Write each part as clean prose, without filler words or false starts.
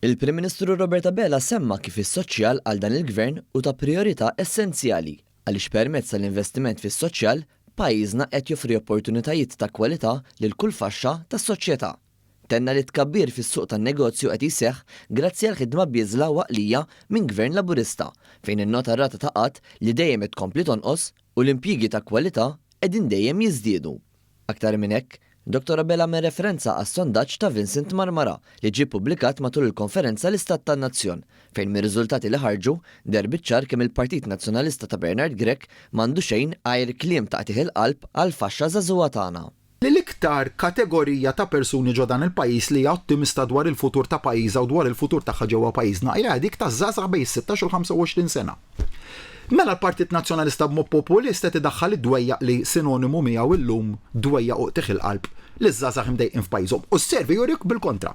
Il-Prim Ministru Robert Abela semma kif is-soċjal għal dan il-Gvern hu ta' prijorità essenzjali għaliex permezz tal-investiment fis-soċjal, pajjiżna qed joffri opportunitajiet ta' kwalità lil kull faxxa tas-soċjetà. Tenna li t-tkabbir fis-suq tan-negozju qed jseħħ grazzi għal ħidma bieżla u għaqlija minn Gvern Laburista fejn innota r-rata ta' qgħad li dejjem qed tkompli tonqos u l-impjiegi ta' kwalità qegħdin dejjem jiżdiedu. Aktar minn hekk, Dottor Abela għamel referenza għas-sondaġġ ta' Vincent Marmara li ġie ppubblikat matul il-konferenza l-Istat tan-Nazzjon fejn mir-riżultati li ħarġu deher biċ-ċar kemm il-Partit Nazzjonalista ta' Bernard Grech m'għandu xejn għajr kliem ta' qtigħ il-qalb għall-faxxa żagħżugħa tagħna. Li l-iktar kategorija ta' persuni ġo dan il-pajjiż li hija ottimista dwar il-futur ta' pajjiżha u dwar il-futur tagħha ġewwa pajjiżna hija dik taż-żgħażagħ bejn is-sittax u l-25 sena. Mela l-Partit Nazzjonalista b'mod populist qed idaħħal id-dwejjaq li sinonimu miegħu illum dwejjaq u qtigħ il-qalb liż-żgħażagħ imdejqin f'pajjiżhom u s-survey jurik bil-kontra.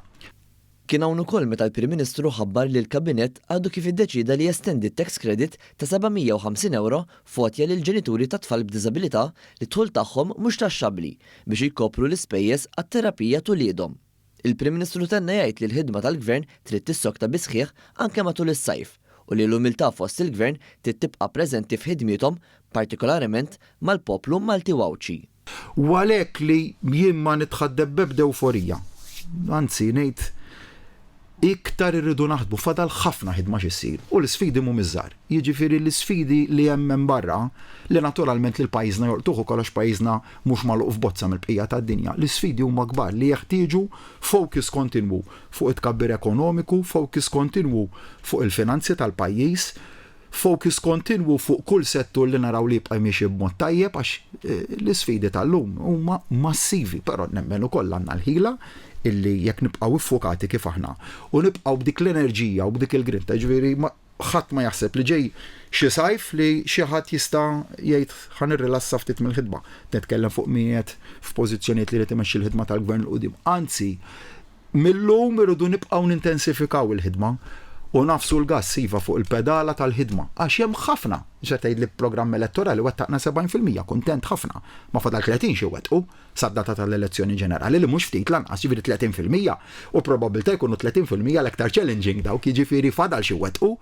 Kien hawn ukoll meta l-Prim Ministru ħabbar li l-Kabinett għadu kif iddeċieda li jestendi t-tax credit ta' 750 ewro f'għotja lill-ġenituri ta' tfal b'diżabilità li d-dħul tagħhom mhux taxxabbli biex jkopru l-ispejjeż għat-terapija t'uliedhom. Il-Prim Ministru tenna jgħid li l-ħidma tal-Gvern trid tissokta bis-sħiħ anke matul is-sajf u li l-umiltà fost il-Gvern trid tibqa' preżenti f'ħidmiethom partikolarement mal-poplu Malti u Għawdxi. U għalhekk li jien ma nitħaddeb b'ebda ewforija. Anzi, ngħid iktar irridu naħdmu, fadal ħafna ħidma x'issir u l-isfidi mhumiex żgħar. Jiġifieri l-isfidi li hemm hemm barra, li naturalment lil pajjiżna jolqtuh ukoll għax pajjiżna mhux magħluq f'bozza mill-bqija tad-dinja, l-isfidi huma kbar li jeħtieġu focus kontinwu fuq it-tkabbir ekonomiku, focus kontinwu fuq il-finanzi tal-pajjiż, focus kontinwu fuq kull settur li naraw li jibqa' miexi b'mod tajjeb għax l-isfidi tal-lum huma massivi, però nemmen ukoll għandna l-ħila illi jekk nibqgħu iffukati kif aħna u nibqgħu b'dik l-enerġija u b'dik il-grinta, jiġifieri ħadd ma jaħseb li ġej xi sajf li xi ħadd jista' jgħid ħa nirrilassa ftit mill-ħidma. Nitkellem fuq min qiegħed f'pożizzjonijiet li jrid imexxi l-ħidma tal-Gvern 'l quddiem. Anzi, mil-lum irridu nibqgħu nintensifikaw il-ħidma u nagħfsu l-gass iva fuq il-pedala tal-ħidma għax hemm ħafna. Se tgħidli programm elettorali wettaqna 70%, kuntent ħafna. Ma fadal 30 xi wettqu sad-data tal-elezzjoni ġenerali li mhux ftit lanqas, jiġifieri 30% u probabbiltà jkunu 30% l-aktar challenging dawk, jiġifieri fadal xi wettqu.